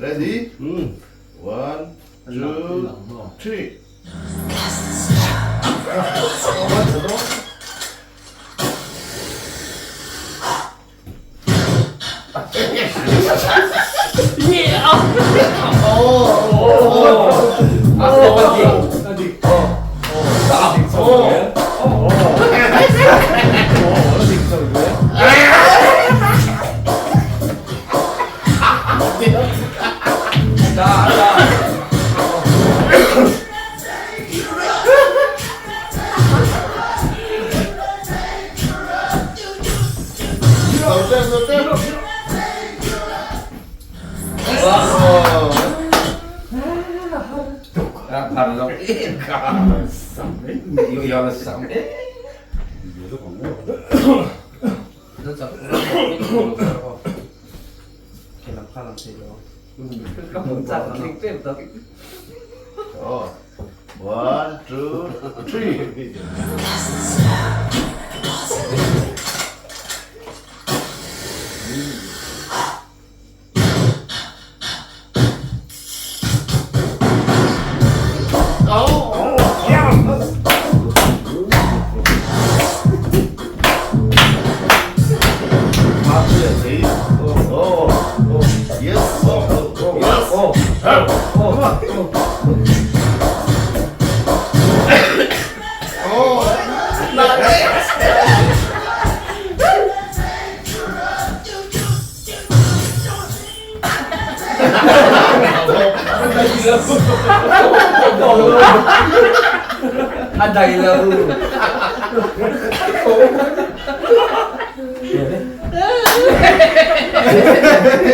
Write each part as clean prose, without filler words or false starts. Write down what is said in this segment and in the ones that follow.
Ready? One, two, three. One, two, three. A dai lo.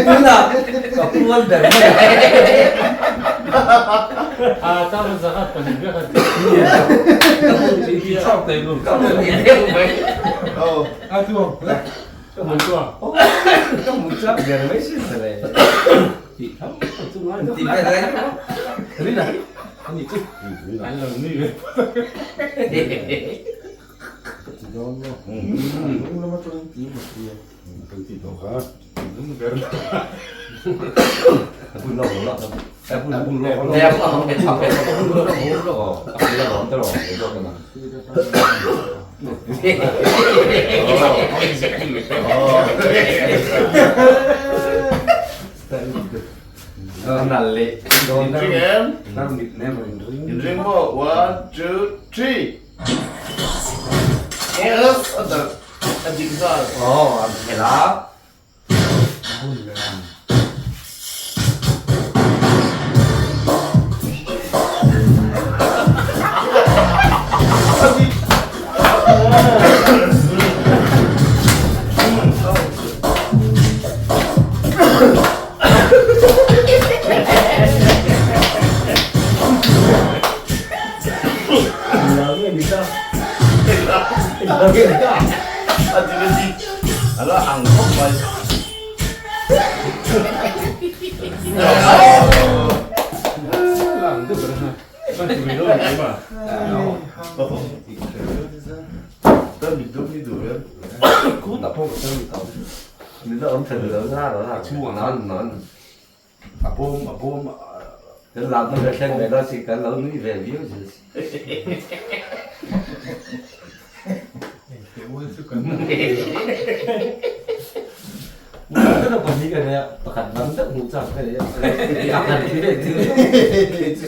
Tunah ka pual ber mai. Ka hmu chak ber mai sin le. Inring em? Inring maw? One, two, three. Yes! A darh. A dik nghal. Oh, an phel a. A dik a dik. A la ang khawp mai.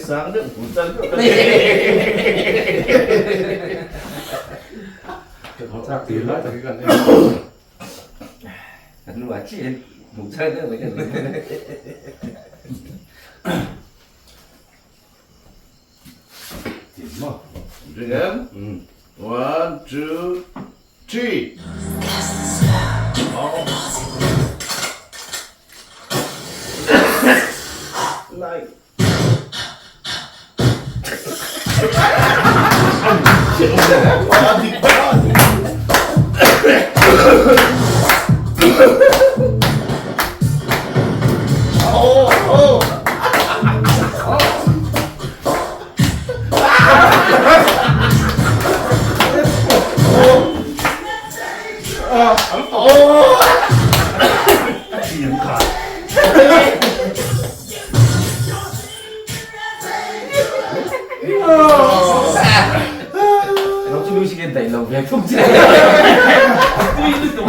Sang deuh hmu chak deuh ka Drink em? One, two, three. Nine. Nang chu music en daih lo ve thung che. Tui lutuk.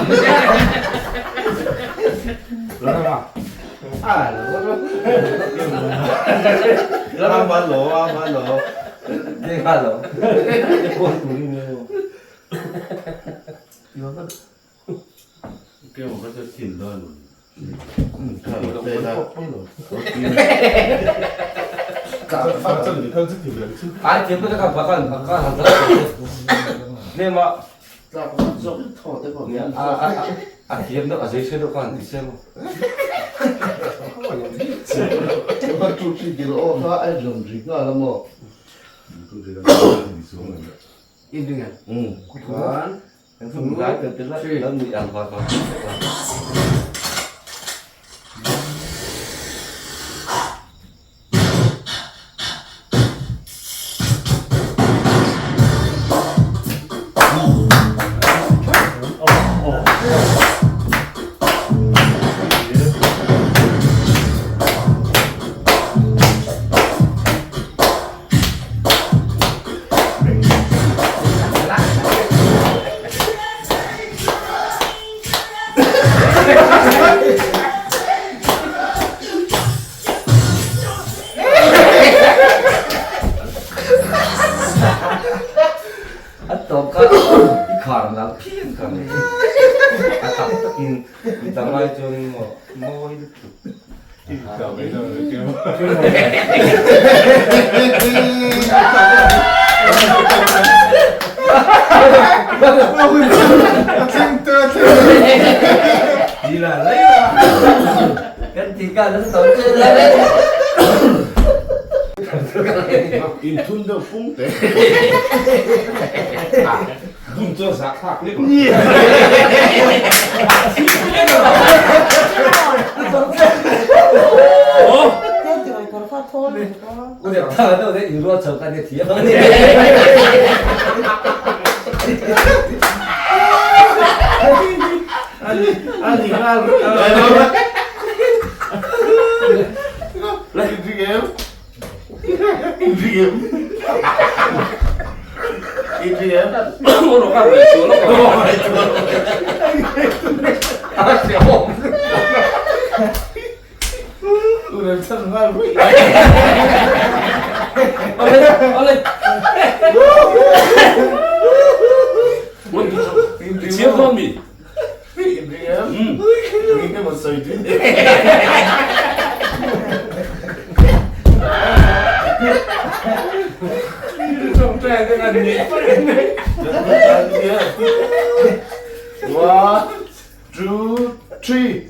A tawp kha i khar nal phian kha ni. A tak takin mi dang ai chuan maw mawi lutuk. Inthun deuh fung te. Dum chuan zah thlak lek lo. One, two, three.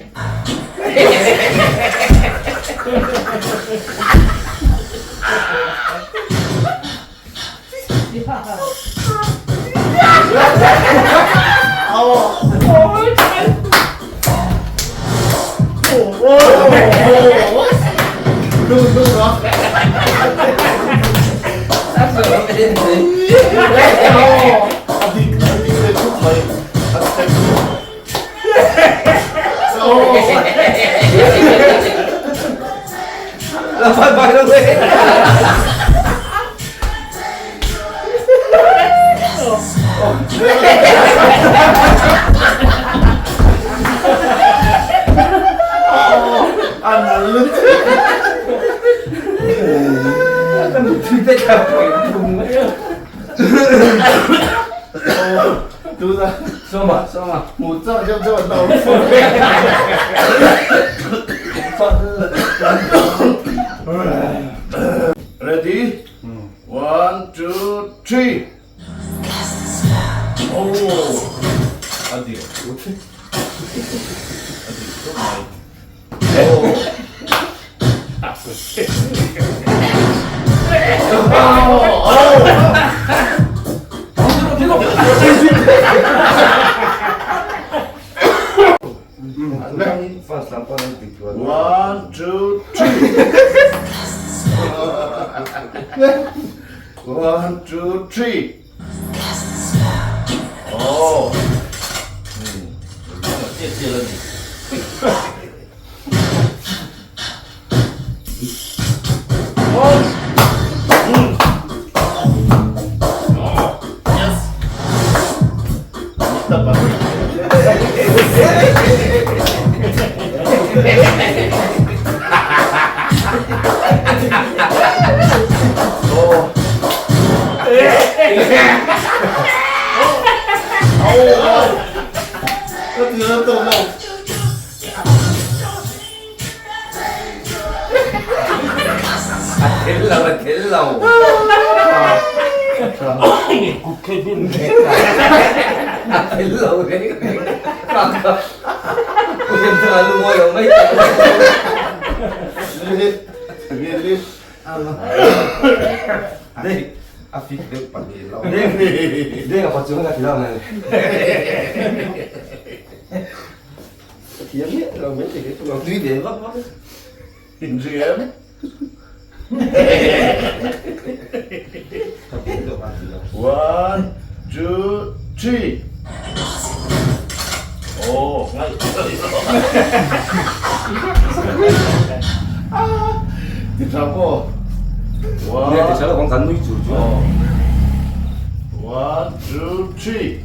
Ready? One, two, three. Oh, a dik. A dik khawp mai. One, two, three. One, two, three. Oh. A tel lo, a tel lo. A tel lo reng reng. Kaka. Pu lungawi lo mai ta. A fit deuh pahnih lo. Deng a pachuan ka ti lo ngai. Thiam miah lo mai thei chu nui ve vak vak. Inri em? One, two, three. Oh, ngai. Ti tha maw? One. Ti tha lo kan nui chu chu. One, two, three.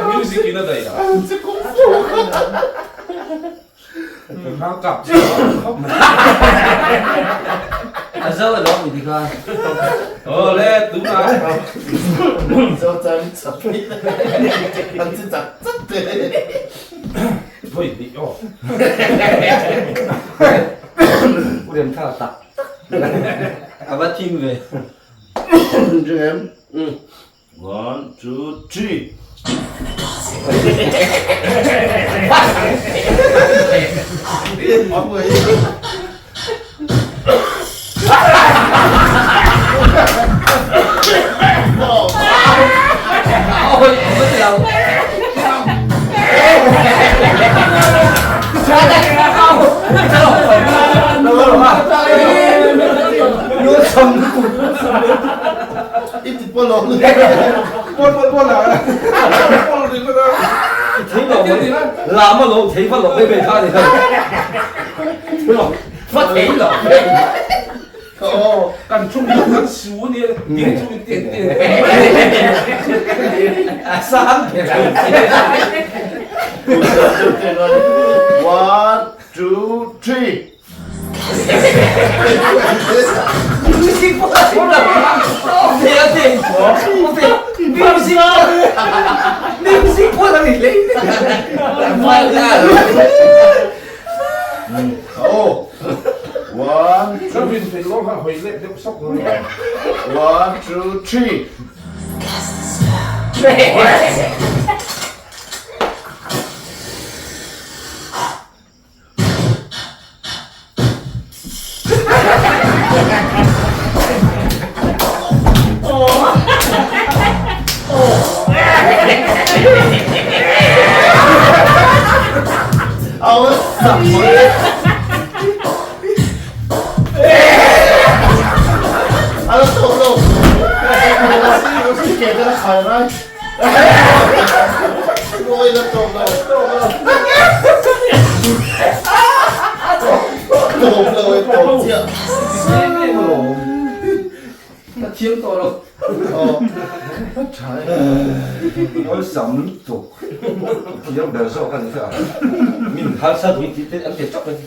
Music in a daih a. Hrang kap A zo a lawm i ti kha. Aw le tunah. Zo chan chak an chi chak chak te. Voi hnih aw. U rem thla tak tak. A va thim ve. Ring em? One, two, three. Làm mà lộ thấy phát lộ với về tha thì thôi. Phát thấy lộ. Kan chung hi kan su nia ding chung in ten ten. A sang One, two, three. One, one, two, three. Thiam tawh lo. Awlsam lutuk. Thiam ber zawk a ni kha. Min harsa dun tih te an ti chawk a ni.